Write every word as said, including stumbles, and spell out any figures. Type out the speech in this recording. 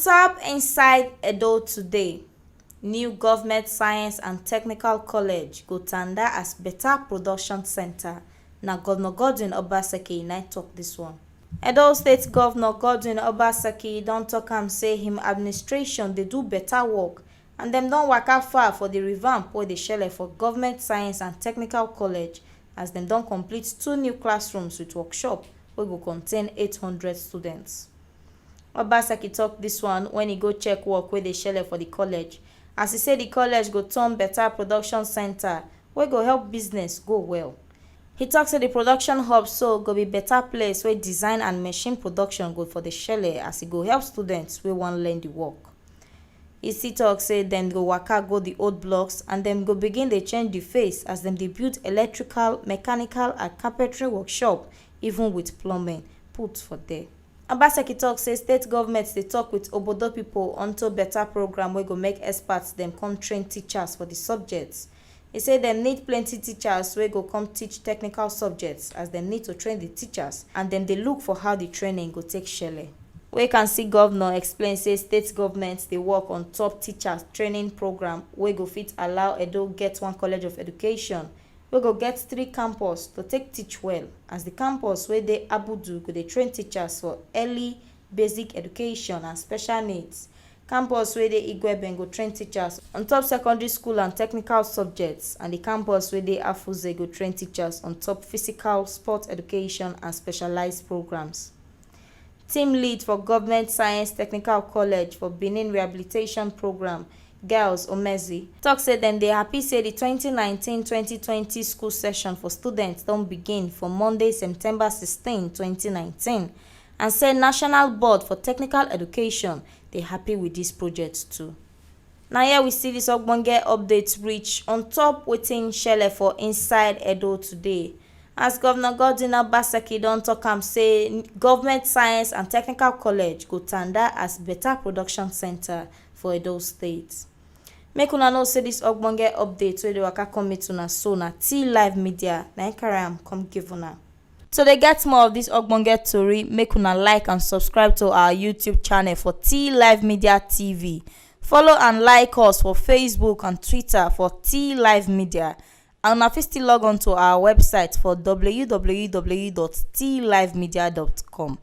Top inside Edo today. New Government Science and Technical College go tanda as better production center. Na Governor Godwin Obaseki na talk this one. Edo State Governor Godwin Obaseki don talk am say him administration dey do better work and dem don waka far for the revamp wey dey shele for Government Science and Technical College as dem don complete two new classrooms with workshop wey go contain eight hundred students. Obaseki talk this one when he go check work wey dey shele for the college, as he say the college go turn better production center wey go help business go well. He talk say the production hub so go be better place wey design and machine production go for the shele, as e go help students wey wan learn the work. He still talk say dem go waka go the old blocks and dem go begin dey change the face as dem dey build electrical, mechanical and carpentry workshop, even with plumbing put for there. Obaseki talk say state government dey talk with obodo people onto better program wey go make experts dem come train teachers for the subjects. He say dem need plenty teachers wey go come teach technical subjects, as dem need to train the teachers and dem dey look for how the training go take shele. Wey can see governor explain say state government dey work on top teachers training program wey go fit allow Edo get one college of education wey go get three campus to take teach well, as the campus wey dey Abudu go dey train teachers for early basic education and special needs. Campus wey dey Igweben go train teachers on top secondary school and technical subjects, and the campus wey dey Afuze go train teachers on top physical, sport education and specialized programs. Team lead for Government Science Technical College for Benin Rehabilitation Program, Girls Omezi, talk say dem dey happy say the twenty nineteen twenty twenty school session for students don begin for Monday, September sixteen, twenty nineteen, and say National Board for Technical Education dey happy with this project too. Na here we see this ogbonge update reach on top wetin shele for inside Edo today. As Governor Godwin Obaseki don talk am say Government Science and Technical College go tanda as better production center for Edo State. Make una know say this ogbonge update wey dey waka come meet una so na T Live Media na im carry am come give una. To dey get more of this ogbonge tori, make una like and subscribe to our YouTube channel for T Live Media T V. Follow and like us for Facebook and Twitter for T Live Media. And una fit still log on to our website for w w w dot t live media dot com.